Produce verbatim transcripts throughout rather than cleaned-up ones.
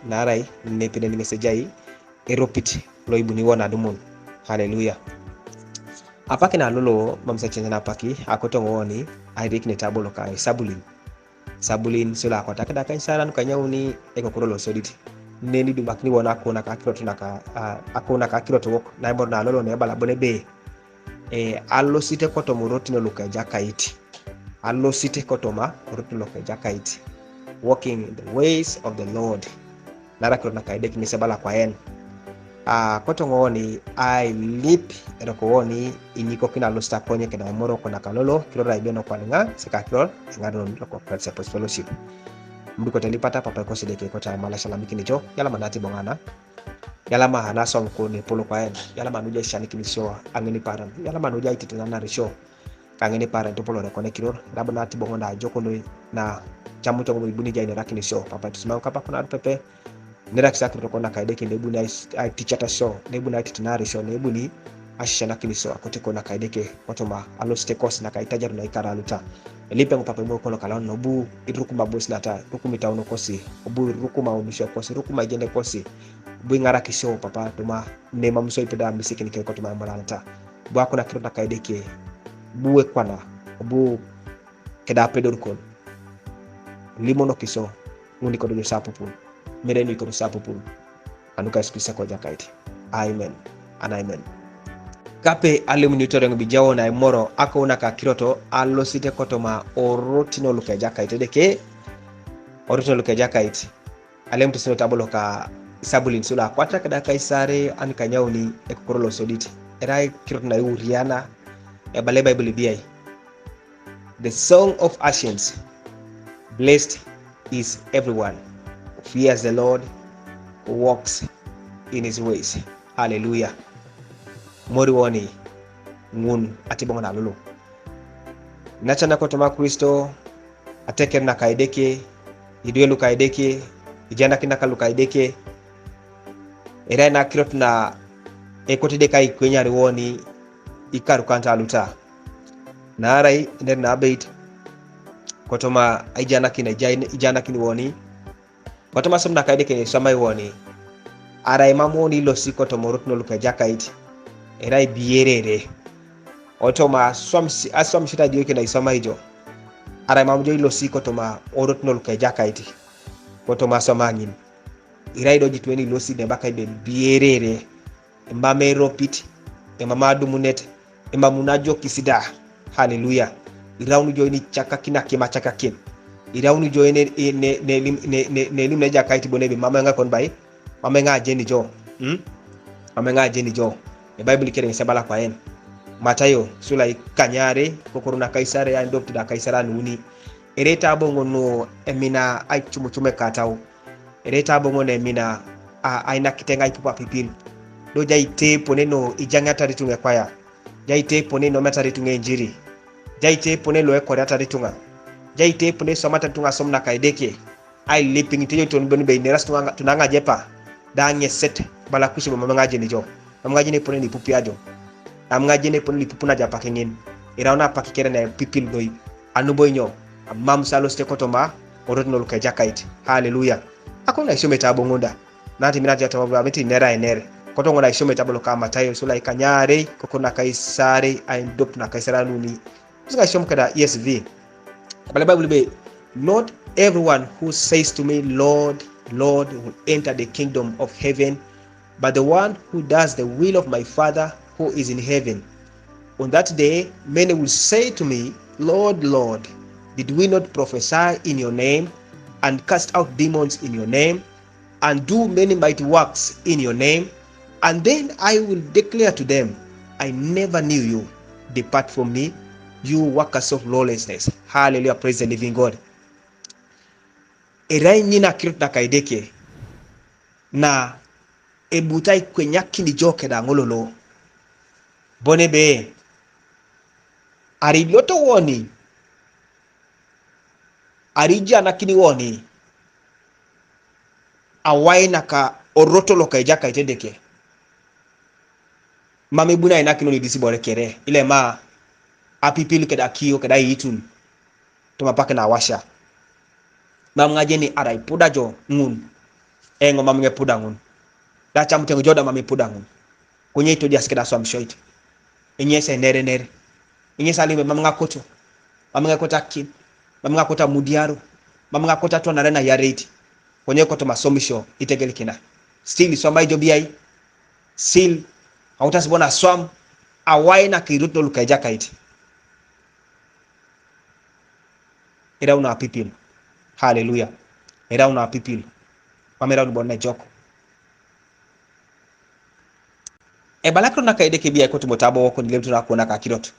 naarai nepedeni ŋes ejai eropit loibuni won adumun. Haleluya. Apak na lolo mam isecen na apaki akoto ŋo woni airikinete abolo ka Isabulin. Isabulin sula akwata keda ka isaaran kanyauni ekokoro losodit. Neni dumakini won akuna ka akirot naka, a, akuna ka akirot wok naibor na lolo nebala bone be. E, alosite kotoma orot no luka Ejakait. Alosite kotoma orot no luka Ejakait. Walking in the ways of the Lord. Naarai akirot naka Edeke ŋes ebala kwaen. A, koto ŋo woni ailip eroko woni inyikokin alosit akonye keda emoroko naka lolo kiror aibe no kwaniŋa seka kiror eŋarenon loko Christ Apostolship. Mbikote lipata papa ikosi Edeke kota amala shalamikini jo, yalama nati boŋana. Yalama anaswam ko nepolo kwaen, yalama nuja ishanikini sio aŋeniparan, yalama nuja aititenanarisio aŋeniparan topolore kone kiror, nabo nati boŋo na ajokonoi na camuto ŋo ibuni ja inerakinisio, papa itusimam kapa kuna adupepe, nerakis akirot kona ka Edeke nebuni ais-, aiticatasio, nebuni aititenarisio, nebuni asisianakinisio akote kona ka Edeke, kotoma alosite kosi naka aitajaru na ikaraluta. Elipe ŋo papa imo kono kalon nobu irukuma bosi nata, irukuma itauno kosi, obu irukuma unisio kosi, irukuma ijene kosi, obu iŋarakisio papa toma nemam sio ipedo amisikin kere kotoma emaranata. Bu akuna akirot naka Edeke, bu ekwana, obu keda apedor kon. Limonokisio, ŋuni kodojo sapupun, mere nuikoto sapupun. Anuka Yesu Kristo ko Ejakait. Amen. And amen. Kape alimun itoreŋ bijao na imoro akaunak akirot alosite kotoma orot no luka Ejakait Edeke. Orot no luka Ejakait. Alemutu sinot abolo ka Isabulin sula akwata keda ka isare an kanyauni ekokoro losodit. Erai kirot na iuriana, ebala Ebaibul biai. The Song of Ascents. Blessed is everyone who fears the Lord, who walks in his ways. Hallelujah. Mori woni ŋun atiboŋ na lulu. Natana kotoma Kristo, ateker naka Edeke, idwe luka Edeke, ijanakin naka luka Edeke, erai nakirot na ekote Edeke aikwenyari woni ikarukanit aluta. Naarai iner nabeit, kotoma aijanakin, ejai-, ijanakin woni, kotoma som naka Edeke iswamai woni, arai mam woni ilosi kotoma orot no luka Ejakait, erai bierere. Kotoma aswam si-, aswam sita dioke na iswamai jo, arai mam jo ilosi kotoma orot no luka Ejakait, kotoma aswam aŋin. Irai do jituen ilosi nebaka ibe bierere. Emam eropit, emam adumunet, emam najokis da. Haleluya. Iraun jo inicakakin akim acakakin. Iraun jo ne, ne, ne, nelim, ne, ne, nelim ne Ejakait bon ebe mam eŋa kon bai, mam eŋa ajeni jo. Hmm? Mam eŋa ajeni jo. Ebaibul kere ŋes ebala kwaen. Matayo sula ikanyare, kokoro naka isare, aindopit naka isare anuni. Erete aboŋo no emina aicumucum ekatau. Erete aboŋo no emina a, ainakit eŋa ipup apipil. Do jai itepone no ijaŋatar ituŋa ekwaya. Jai itepone no emetar ituŋa enjiri. Jai itepone lo ekoriatar ituŋa. Jai itepone iswamatar ituŋa aswam naka Edeke. Ailip ŋitejo toni bon bei neras tunaŋa, tunaŋa jepa. Da ŋeset bala kusi bo mam ŋajeni jo. Mam ŋajeni epone nipupia jo. Mam ŋajeni epone nipupu najapak ŋin. Irau napak kere na epipil noi. Anuboi nyo? Mam sa losite kotoma orot no luka Ejakait. Haleluya. Akon na isiomete aboŋo da. Nati minati atoma amit inera iner. Kotoŋo na isiomete abolo ka Matayo sula ikanyare, kokoro naka isare, aindop naka isare anuni. Kusi ŋa isiom keda E S V. Abala Bible be, "Not everyone who says to me, 'Lord, Lord,' will enter the kingdom of heaven, but the one who does the will of my Father who is in heaven. On that day, many will say to me, 'Lord, Lord, did we not prophesy in your name and cast out demons in your name and do many mighty works in your name?' And then I will declare to them, 'I never knew you. Depart from me, you workers of lawlessness.'" Hallelujah, praise the living God. Erai ŋina akirot naka Edeke, na ebutai kwenyakin jo keda ŋololo. Bon ebe, arai iloto woni, arai ijanakini woni, awai naka orot loka Ejakait Edeke. Mam ebuni ainakinon idis ibore kere, ilema apipil keda akio keda aitun, toma apak na awasia. Mam ŋajeni arai ipuda jo ŋun. Eŋo mam ŋe pudaŋun? Da cam teŋ joda mam ipudaŋun. Kunye itodias keda swam shoit. Inyese nere nere. Inyese alimbe mam ŋakoto. Mam ŋakoto akin. Mam ŋakoto amudiaro. Mam ŋakoto atwanare na yareit. Kunye koto masomisho itegelikina. Still swam aijobiai. Still autas bona swam. Awai na kirut no luka Ejakait. Erau na apipil. Haleluya. Erau na apipil. Mam erau ni bon nejok. Ebalakiro naka Edeke bia ikoto motabo wokon ilemtu na kuona kakirot.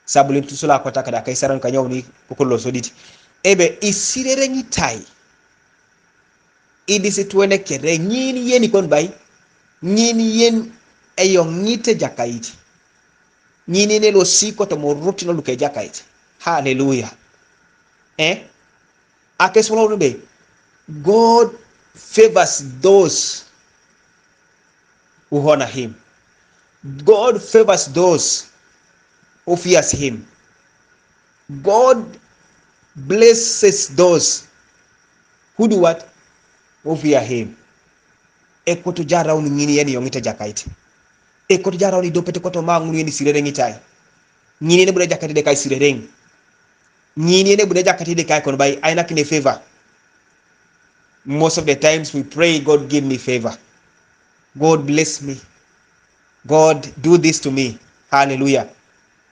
Sabu limtu sula kota kada kaisaran kanyauni kukolo sodit. Ebe isirere ŋitai. Idis tuene kere ŋin yen ikon bai. Ŋin yen eyoŋit Ejakait. Ŋin yen elosi koto morot no luka Ejakait. Haleluya. Eh? Akeswalou be, God favors those who honor him. God favors those who fears him. God blesses those who do what? Who fear him. Ekoto jaraun ŋin yen eyoŋit Ejakait. Ekoto jaraun idopet koto maŋun yen isirere ŋitai. Ŋin yen ebuni Ejakait Edeke aisirereŋ. Ŋin yen ebuni Ejakait Edeke aikon bai ainakine favor. Most of the times we pray, God give me favor. God bless me. God do this to me. Hallelujah.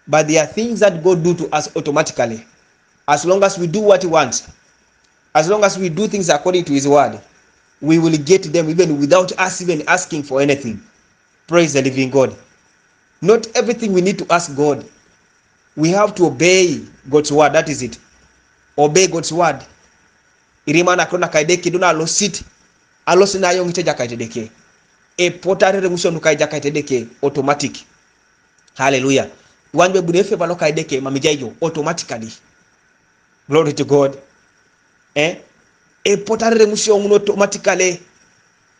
But there are things that God do to us automatically. As long as we do what he wants, as long as we do things according to his word, we will get them even without us even asking for anything. Praise the living God. Not everything we need to ask God. We have to obey God's word. That is it. Obey God's word. Irima na krona kaideki duna alosit. Alosit na yoŋit Ejakait Edeke. Epotare remuso nuka Ejakait Edeke automatic. Hallelujah. Wan be bune fe balo kaideke mamijaijo automatically. Glory to God. Eh? Epotare remuso ŋun automatically.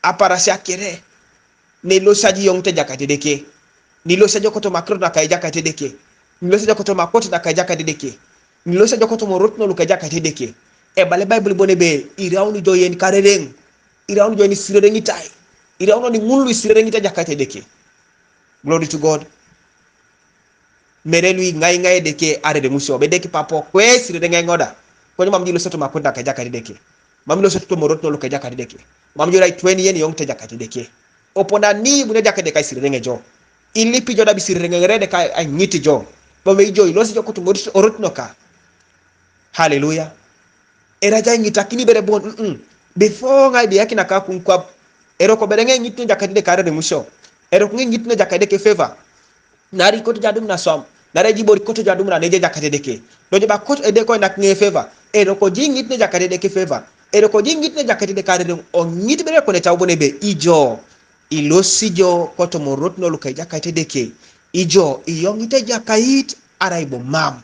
Aparasia kere. Nilosaji yoŋit Ejakait Edeke. Nilosaji koto makirot naka Ejakait Edeke. Nilosaji koto makot naka Ejakait Edeke. Nilosaji koto morot no luka Ejakait Edeke. Ebala Bible bone be iraun jo yen karereŋ. Iraun jo yen isirereŋitai. Iraun ni ŋun lu isirereŋitai Ejakait Edeke. Glory to God. Mere lu iŋaiŋai Edeke arereŋusio be Edeke papo kwesi rere ŋeŋoda. Konye mam jilo soto makunda ka Ejakait Edeke. Mam jilo soto morot no luka Ejakait Edeke. Mam jilo aitweni yen yoŋit Ejakait Edeke. Oponani bune Ejakait Edeke aisirereŋ ejo. Ilip ijo da bisirereŋ ere Edeke aiŋit ijo. Bome ijo ilosi ijo kotum orot noka. Haleluya. Eraja iŋitakini bere bon, mm-mm. Before ŋai biyakina ka kuŋ kwap, eroko bere ŋai ŋit ne Ejakait Edeke arereŋusio. Eroko ŋai ŋit ne Ejakait Edeke favor. Nari koto jadum na swam. Nari jibori koto jadum na neje Ejakait Edeke. Lojo ba koto Edeke ko nak ŋai favor. Eroko ji ŋit ne Ejakait Edeke favor. Eroko ji ŋit ne Ejakait Edeke arereŋ oŋit bere kone tau bone be ijo. Ilosi ijo koto morot no luka Ejakait Edeke. Ijo iyoŋit Ejakait arai bo mam.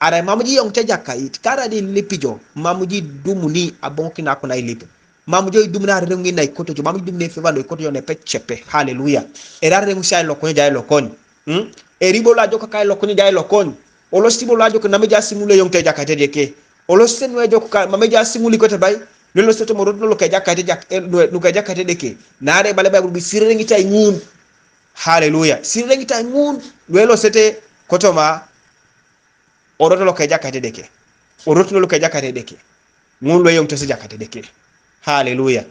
Arai mam ji iyoŋit Ejakait, kara di ilip ijo, mam ji idumuni aboŋokin akuna ilip. Mam jo idumuni arereŋ ŋin na ikoto jo, mam ji idumuni efeva lo ikoto jo nepecepe. Haleluya. Era arereŋ si ailokony ja ailokony. Hmm? Eribo lo ajok ka ailokony ja ailokony. Olosit bo lo ajok nam ejaas ŋul eyoŋit Ejakait Edeke. Olosit nu ejok ka mam ejaas ŋul ikote bai. Lolo soto morot lolo ka Ejakait Ejak-, eh, nu, nu ka Ejakait Edeke. Nare bala Bible bi sirere ŋitai ŋun. Haleluya. Sirere ŋitai ŋun. Lwelo sete kotoma orot lo ka Ejakait Edeke. Orot lo ka Ejakait Edeke. Ŋun lo eyoŋitos Ejakait Edeke. Haleluya.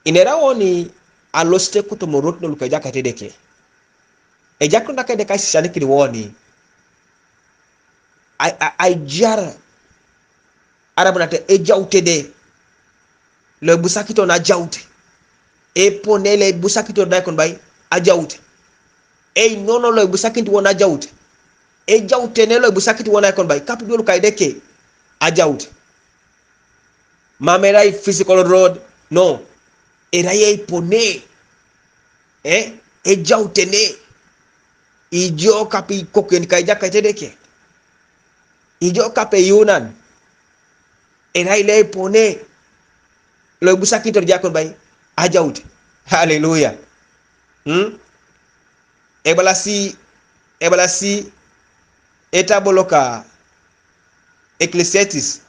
Inera woni alosite kotoma orot lo ka Ejakait Edeke. Ejakit naka Edeke aisisianikin woni. Ai, ai, aijar. Arabunate ejautede. Lo ibusakito na ajaut. Epone lo ibusakito da ikon bai ajaut. Einono lo ibusakit won ajaut. Ejautene lo ibusakit won aikon bai. Kapiduol ka Edeke ajaut. Mam erai physical road. No. Erai eipone. Eh? Ejautene. Ijo kape ikoken ka Ejakait Edeke. Ijo kape eyunan. Erai lo eipone. Lo ibusakinitor jakon bai ajaut. Haleluya. Hmm? Ebalasi, ebalasi etabo loka Ecclesiastes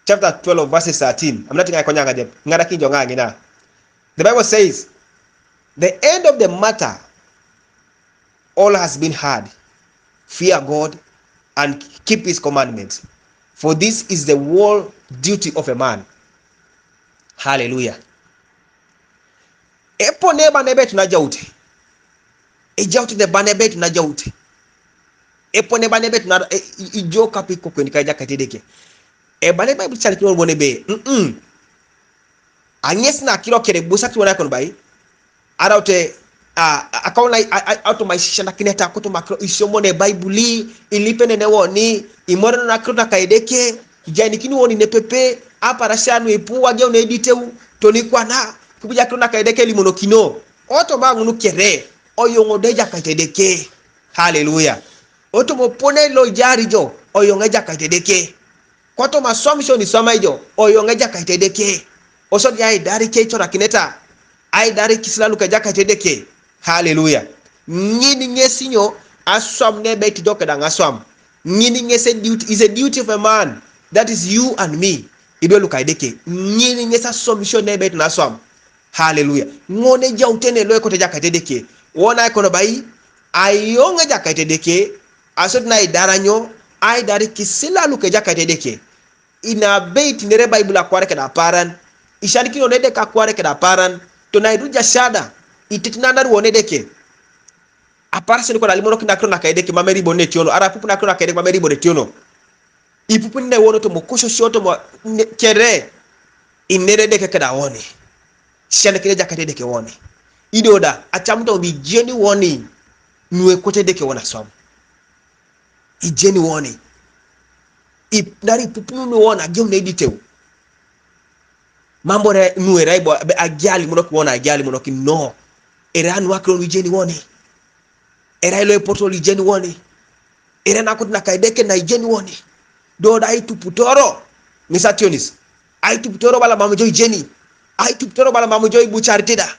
chapter twelve, verses thirteen. I'm not going to ng'ada kinjo ng'ang'ina. The Bible says, "The end of the matter, all has been heard. Fear God and keep his commandments. For this is the whole duty of a man." Hallelujah. Epone bane bet na jaute. E jaute de bane bet na jaute. Epone bane bet na e, i, i jo kapi kokwen ka jakatedeke. E bane Bible sali kino bone be. Mm-mm. Anyes na kiro kere busa kiwana kon bai. Araute a, a, akauna a, a, auto mai shisha na kineta koto makro isio mone Bible, ilipene ne woni, imore na kiro na kaedeke, jani kini woni ne pepe, apara shanu ipu wage ne diteu, toni kwana, kubuja kiro na kaedeke limono kino. Oto ma ngunu kere, oyongo de jakatedeke. Hallelujah. Oto mo pone lo jari jo, oyongo jakatedeke. Koto ma som shoni soma ijo, oyongo jakatedeke. Oso ya idari ke chora kineta. Ai dari kisila luka jakatedeke. Hallelujah. Ngini ngesinyo aswam ne bet jo kedang aswam. Ngini ngese duty is a duty of a man. That is you and me. Ido luka ideke. Ngini ngesa som shoni bet na aswam. Hallelujah. Ngone jautene lo ekote jakatedeke. Wona ekono bai, ayongo jakatedeke. Asot na idaranyo, ai dari kisila luka jakatedeke. Ina beit nere Bible akware keda paran. Ishani kino nede ka kware keda paran. To na idu jashada. Itit na naru wone deke. Apara seni kwa limono kina kiro na kaedeke mameri bone tiono. Ara pupu na kiro na kaedeke mameri bone tiono. Ipupu ne wono to mo kosho shoto mo ne, kere. Inere deke keda wone. Shane kire jakate deke wone. Idoda, achamuto bi jeni woni. Nwe kote deke wona som. Ijeni woni. Ip nari pupunu ni wona gem ne diteu. Mambo re nuera ibo agiali mono ki wona agiali mono ki no. Era nuakro ni ijeni woni. Era ilo ipoto ijeni woni. Era nakut na kaedeke na ijeni woni. Do da ituputoro. Misationis. Ai tuputoro bala mamu joi jeni. Ai tuputoro bala mamu joi buchari tida.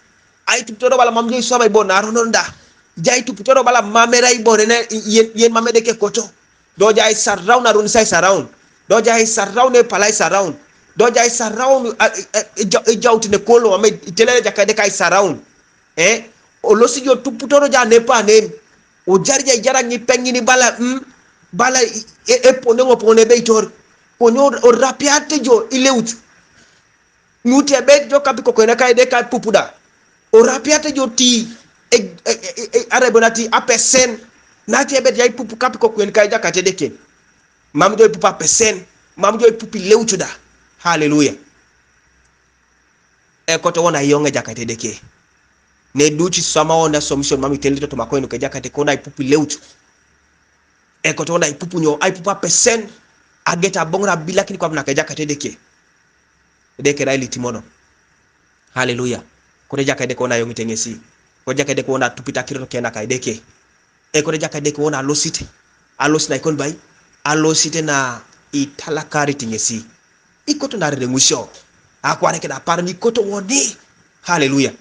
Ai tuputoro bala mamu joi swaba ibo na rononda. Jai tuputoro bala mamera ibo rene yen, yen mame deke koto. Do jai surround arun sai surround. Do jai surround e palai surround. Do jai surround e jaut ne kolo mame itele jaka deka surround. Eh? Olosi jo tuputoro ja ne panen. O jari ja ijara ngi pengini bala mm, bala e, e pone ngo pone beitor. Konyo o rapiate jo ileut. Nuti abet jo kapi kokwena kai de kai pupuda. O rapiate jo ti e, e, e, e, are bonati apesen. Nati abet jai pupu kapi kokwen kai jakate deke. Mam jo pupu apesen. Mam jo pupu ileuchuda. Hallelujah. E koto wona yonge jakate deke. Ne duchi sama wona somishon mami telito to makoinu ke jakate kona ipupu ileuchu. E koto wona ipupu nyo, ai pupu apesen. Ageta bongra bila kini kwa mna ke jakate deke. Deke rai litimono. Hallelujah. Kote jakate deke wona yonge tengesi. Kote jakate deke wona tupita kiro kena kai deke. E kote jakate deke wona alosite. Alosite na ikon bai. Alosite na italakari tengesi. Ikoto na rere ngusho. Akware keda par ni koto woni. Hallelujah.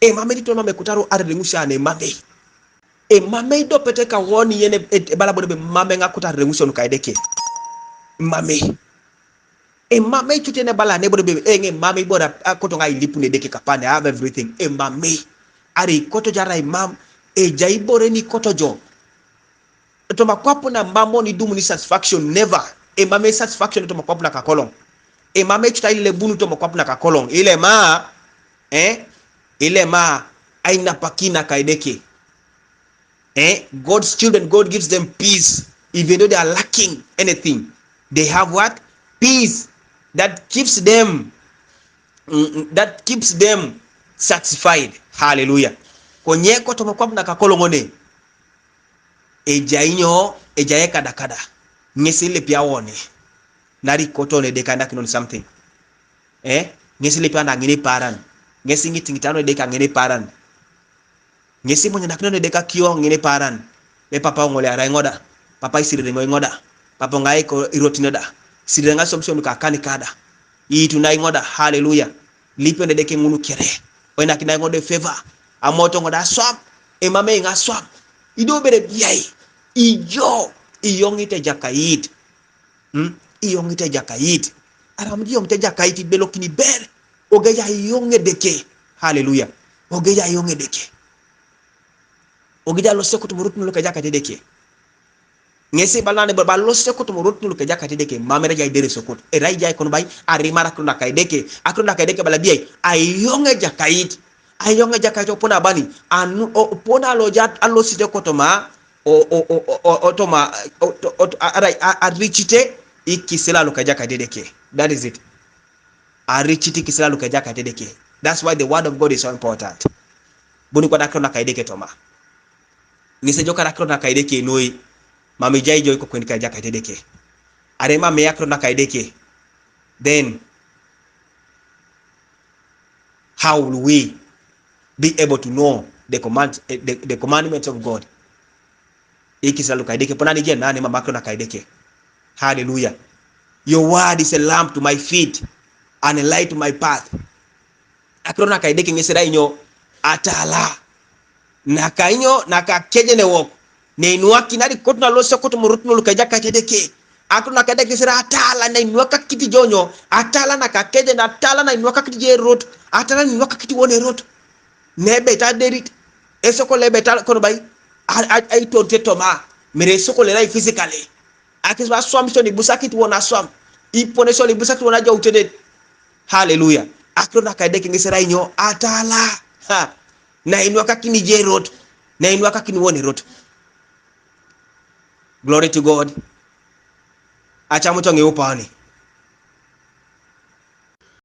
E mame dito mame kutaro arere ngusho ane mame. E mame ido pete ka woni yene e, e bala bode be mame nga kuta rere ngusho nuka ideke. Mame. E mame ichute ne bala ne bode be e nge mame ibora akoto nga ilipu ne deke kapane have everything. E mame. Ari koto jara imam. E jai bore ni koto jo. Toma kwapu na mamo ni dumu ni satisfaction never. E mame satisfaction toma kwapu na kakolong. E mame chuta ile bunu toma kwapu na kakolong. Ile ma, eh? Ile ma aina pakina kaideke. Eh? God's children, God gives them peace even though they are lacking anything. They have what? Peace that keeps them mm, mm, that keeps them satisfied. Hallelujah. Konyeko toma kwapu na kakolong one. Ejainyo, ejai kadakada. Ngesi lipia wone. Nari koto ne deka na kinon something. Eh? Ngesi lipia na ngini paran. Ngesi ngitingitano deka ngini paran. Ngesi mo nyanak no deka kio ngini paran. Be papa ngole ara ngoda. Papa isiri rengo ngoda. Papa ngai ko iroti noda. Siri renga somsom ka kani kada. Itu na ngoda. Hallelujah. Lipe ne deke ngunu kere. Oina kina ngode favor. Amoto ngoda swap. E mame nga swap. Ido bere biai. Ijo. Iyongite jakait. Hmm? Iyongite jakait. Aram ji yom te Jakait ibelokini ber. Ogeja iyong Edeke. Haleluya. Ogeja iyong Edeke. Ogeja lose kotum orot nu luka Jakait Edeke. Ŋesi bala nane ba lose kotum orot nu luka Jakait Edeke. Mam erai ejai dere sokot. Erai ejai kon bai arimar akiro naka Edeke. Akiro naka Edeke bala biai. Aiyong Ejakait. Aiyong Ejakait opon abani. Anu opon aloja alosite kotoma. O, o, o, o, o, otoma. O, o, o, arai a, a richite. Ikisila luka Jakait Edeke. That is it. Ariciti kisila luka Ejakait Edeke. That's why the word of God is so important. Buni kwa akiro naka Edeke toma. Ŋesi ejo kara akiro naka Edeke noi. Mam ejai jo iko kwen ka Ejakait Edeke. Are mam eya akiro naka Edeke. Then how will we be able to know the command, eh, the, the commandments of God? Ikisila luka Edeke, pona nije nane mam akiro naka Edeke. Hallelujah. Your word is a lamp to my feet and a light to my path. Akiro naka Edeke ŋesi erai inyo? Atala. Naka inyo? Naka kejene wok. Neinuaki nadi kotum alose kotum orot nu luka Ejakait Edeke. Akiro naka Edeke ŋesi erai atala nainuakakit jo inyo? Atala naka kejene, atala nainuakakit jo erot. Atala nainuakakit won erot. Nebet aderit. Esokol ebet kon bai. Aitorite toma. Mere esokol erai physically. Akis ba aswam sio nibusakit won aswam. Ipone sio nibusakit won ajo utedet. Hallelujah. Akiro naka Edeke ŋesi erai inyo? Atala. Ha. Nainuakakini jo erot. Nainuakakini won erot. Glory to God. Acamuto ŋeu paoni.